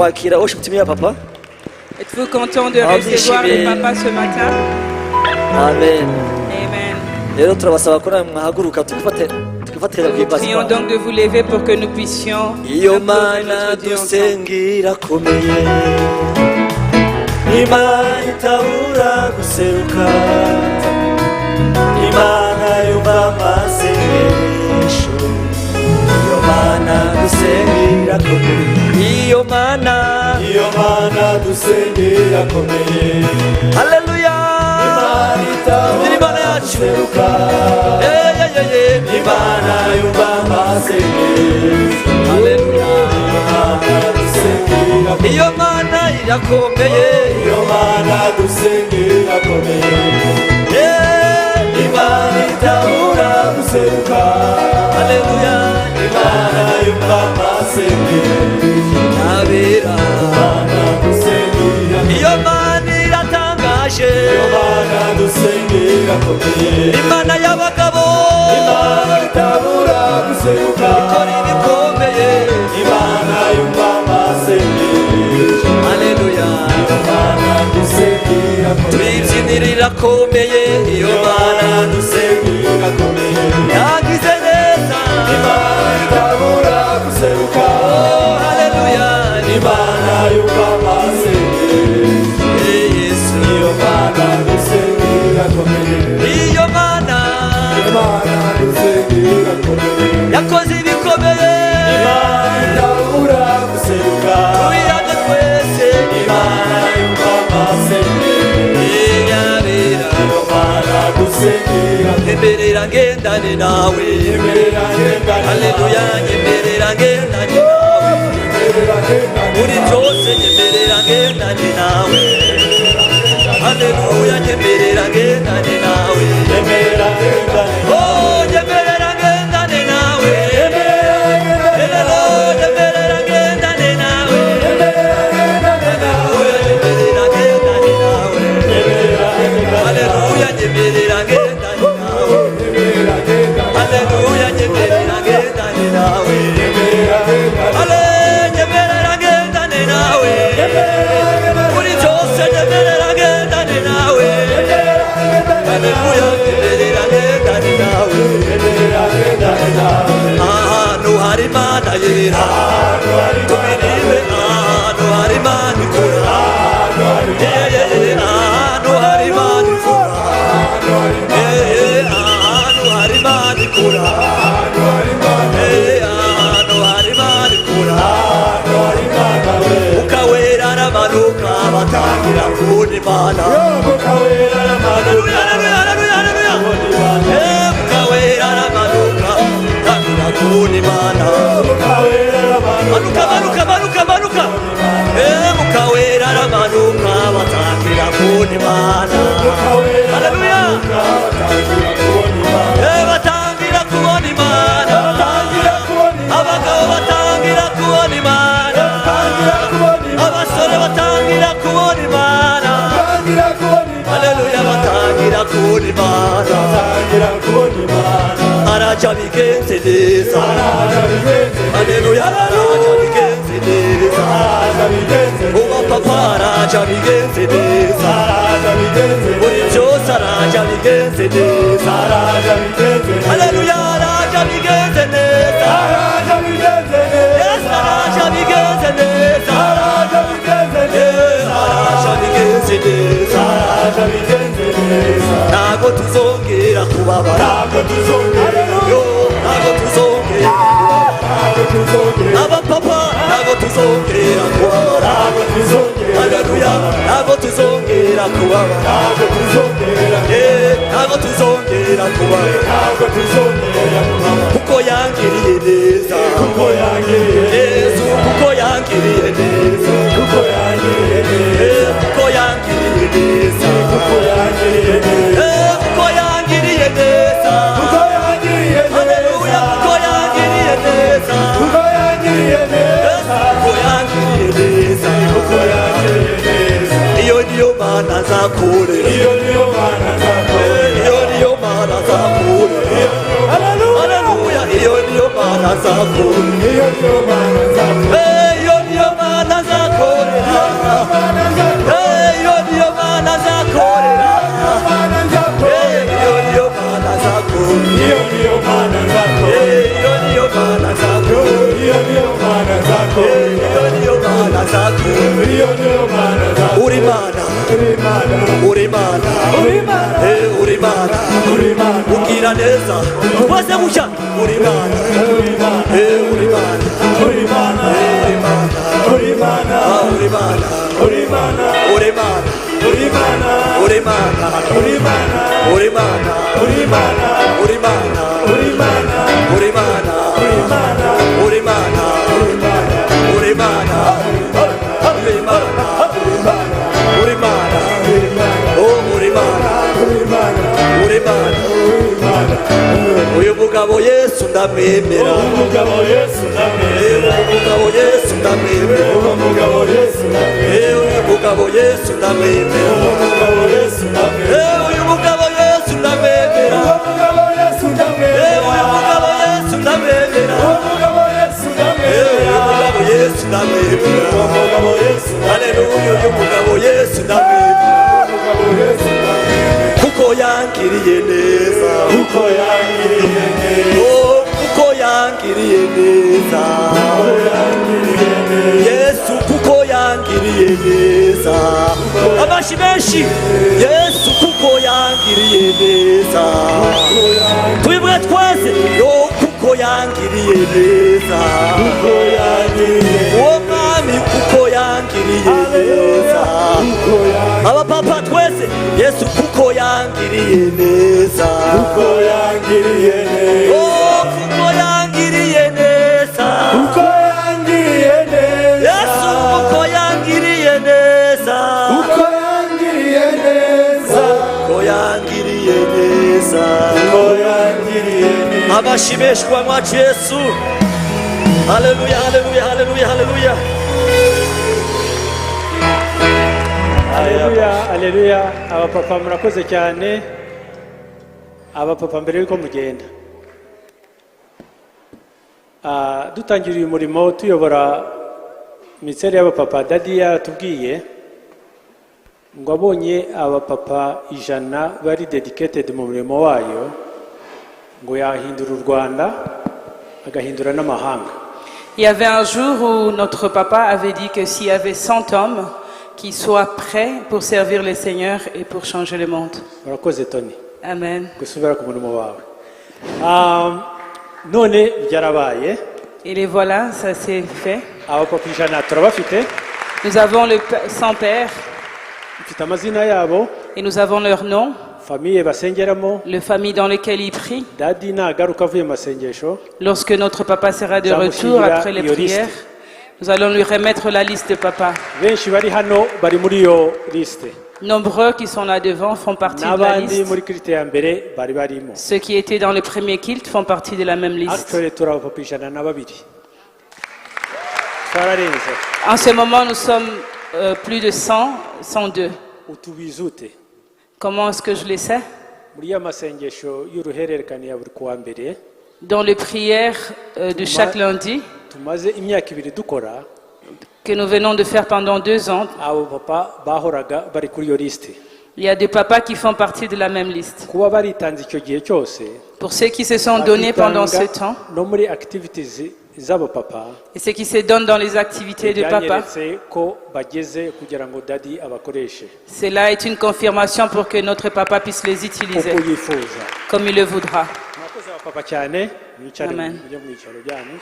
Kwakira worship team ya papa. Êtes-vous content de Ah, recevoir le ndishimye. papa ce matin? Amen. Amen. Rero turabasaba ko namwe mwahaguruka tukifatira Nous vous prions guhimbaza. Donc de vous lever pour que nous puissions Iyo applaudir Mana notre Dieu ensemble. Dusenga irakomeye, Imana itabura guseruka, Imana yumva amasengesho. Iyo Mana dusenga irakomeye, iyo Mana. Iyo Mana dusenga irakomeye. Haleluya. Imana itabura Imana yacu. Guseruka. Eh, eh, eh, eh. Imana yumva amasengesho. Haleluya. Imana dusenga irakomeye. Iyo Mana irakomeye. Iyo Mana dusenga irakomeye. Eh, Imana itabura guseruka. Haleluya. Imana yumva amasengesho. Nabera. Imana dusenga irakomeye. Iyo Mana iratangaje. Iyo Mana dusenga irakomeye. Imana y'abagabo. Imana itabura guseruka. Ikora ibikomeye. Imana yumva amasengesho. Haleluya. Imana dusenga irakomeye. Tuyibyinira, irakomeye iyo Iyo Mana. Mana dusenga irakomeye. Yagize neza. Imana itabura guseruka. Oh, haleluya. Imana yumva amasengesho. Eh, Yesu. Iyo Mana dusenga irakomeye. Iyo Mana. Imana dusenga irakomeye. Yakoze ibikomeye. Imana itabura guseruka. Tuyiramye twese. Imana yumva amasengesho. Yabera. Iyo Mana dusenga irakomeye. Nyemerera ngendane nawe. Nyemerera ngendane. Haleluya, nyemerera ngendane nawe. Nyemerera ngendane. Muri byose nyemerera ngendane nawe. Haleluya, nyemerera ngendane nawe. Nyemerera ngendane. Oh, nyemerera ngendane nawe. Hello, nyemerera ngendane nawe. Haleluya, nyemerera ngendane nawe. Haleluya, nyemerera ngendane nawe. Haleluya, nyemerera ngendane nawe. Ale, nyemerera ngendane nawe. Muri byose nyemerera ngendane nawe. Haleluya, nyemerera ngendane nawe. Ahantu hari Imana yera tubiribe, ahantu hari Imana ikora. Yeah, yeah, ahantu hari Imana ikora. Yeah, ahantu hari Imana ikora. Yeah, ahantu hari Imana ikora. Ukawera aramanuka, batangira kubona Imana. Haleluya, haleluya, haleluya, haleluya. Eh, Mukawera aramanuka, batangira kubona Imana. Manuka, manuka, manuka, manuka. Eh, Mukawera aramanuka, batangira kubona Imana. Haleluya. Eh, batangira kubona Imana. Abagabo batangira kubona Imana, abasore batangira kubona Imana. Haleluya, batangira kubona Imana. Araja bigenze neza. Haleluya, araja bigenze neza. Uba papa araja bigenze neza. Muri byose araja bigenze neza. Haleluya, araja bigenze neza. Yes, araja bigenze neza. Yeah, araja bigenze neza. Ntabwo tuzongera kubabara. Yo, ntabwo tuzongera kubabara. Abapapa, ntabwo tuzongera kubabara. Haleluya, ntabwo tuzongera kubabara. Eh, ntabwo tuzongera kubabara kuko yangiriye neza Yesu, kuko yangiriye neza. Eh, kuko yangiriye neza. Eh, kuko yangiriye neza. Haleluya, kuko yangiriye neza. Kuko yangiriye neza. Iyo niyo Mana nzakorera. Iyo niyo Mana nzakorera. Iyo niyo Mana nzakorera. Haleluya, iyo niyo Mana nzakorera. Iyo niyo Mana nzakorera. Eh, iyo niyo Mana nzakorera. Iyo niyo mana nzasenga. Uri Imana. Uri Imana. Uri Imana. Uri Imana. Eh, uri Imana. Uri Imana. Ugira neza. Twese gutya. Uri Imana. Uri Imana. Eh, uri Imana. Uri Imana. Uri Imana. Uri Imana. Ah, uri Imana. Uri Imana. Uri Imana. Uri Imana. Uri Imana. Uri Imana. Uri Imana. Uri Imana. Uri Imana. Uri Imana. Uri Imana. Uri Imana. Uri Imana. Uri Imana. Uri Imana. Uri Imana. Uri Imana. Uri Imana. Oh, uri Imana. Uri Imana. Uri Imana. Uri Imana. Uyu mugabo Yesu ndamwemera. Umugabo Yesu ndamwemera. Uyu mugabo Yesu ndamwemera. Umugabo Yesu ndamwemera. Uyu mugabo Yesu ndamwemera. Umugabo Yesu ndamwemera. Uyu mugabo Yesu ndamwemera. Umugabo Yesu ndamwemera. Uyu mugabo Yesu ndamwemera. Umugabo Yesu Uyu ndamwemera. mugabo Yesu ndamwemera. Umugabo Yesu. Haleluya, uyu mugabo Yesu ndamwemera. Umugabo Yesu ndamwemera. Kuko yangiriye neza. Kuko yangiriye neza. Oh, kuko yangiriye neza. Kuko yangiriye neza. Yesu kuko yangiriye neza. Amashi menshi. Yesu kuko yangiriye neza. Tubivuge twese. Yo, kuko yangiriye neza. Kuko yangiriye. Uwo mwami kuko yangiriye neza. Kuko yangiriye. Abapapa twese. Yesu kuko yangiriye neza. Kuko yangiriye neza. Oh, kuko yangiriye neza. Kuko yangiriye neza. Yesu kuko yangiriye neza. Kuko yangiriye neza. Kuko yangiriye neza. Kuko yangiriye neza. Amashi menshi kwa mwacu Yesu. Haleluya, haleluya, haleluya, haleluya. Aleluya, aleluya! Abapapa, murakoze cyane. Abapapa, mbere yuko mugenda, dutangira uyu murimo tuyobora ministère y'abapapa, Daddy yaratubwiye ngo abonye abapapa 100 bari dedicated mu murimo wayo, ngo yahindura u Rwanda, agahindura n'amahanga. Il y avait un jour où notre papa avait dit que s'il y avait 100 hommes qui soient prêts pour servir le Seigneur et pour changer le monde. Murakoze, Tony. Amen. Gusubira ku murimo wawe. None byarabaye. Et les voilà, ça s'est fait. Abapapa 100 turabafite. Nous avons le 100 pères Mfite amazina yabo, et nous avons leur nom, famille basengeramo. le famille dans lequel ils prient. Daddy nagaruka avuye mu masengesho, Lorsque notre papa sera de retour après les prières, nous allons lui remettre la liste de papa. Benshi bari hano bari muri iyo liste. Nombreux qui sont là devant font partie de la N'abandi liste. muri culte ya mbere bari barimo. Ceux qui étaient dans le premier culte font partie de la même liste. Actually turi abapapa 102, twararenze. En ce moment, nous sommes plus de 100, 102. Utubizi ute? Comment est-ce que je le sais? Muri ya masengesho y'uruhererekane ya buri kuwa mbere, Dans les prières de chaque lundi tumaze imyaka 2 dukora, que nous venons de faire pendant 2 ans, abo papa bahoraga bari kuri iyo liste. il y a des papas qui font partie de la même liste. Kuba baritanze icyo gihe cyose, Pour ceux qui se sont donnés pendant ce bakitanga temps no muri activities z'abapapa, et ceux qui se donnent dans les activités de papa, byanyeretse ko bageze kugira ngo Daddy abakoreshe cela est une confirmation pour que notre papa puisse les utiliser uko yifuza. comme il le voudra. Mwakoze abapapa cyane, mwicare. Amen. Mujye mu byicaro byanyu.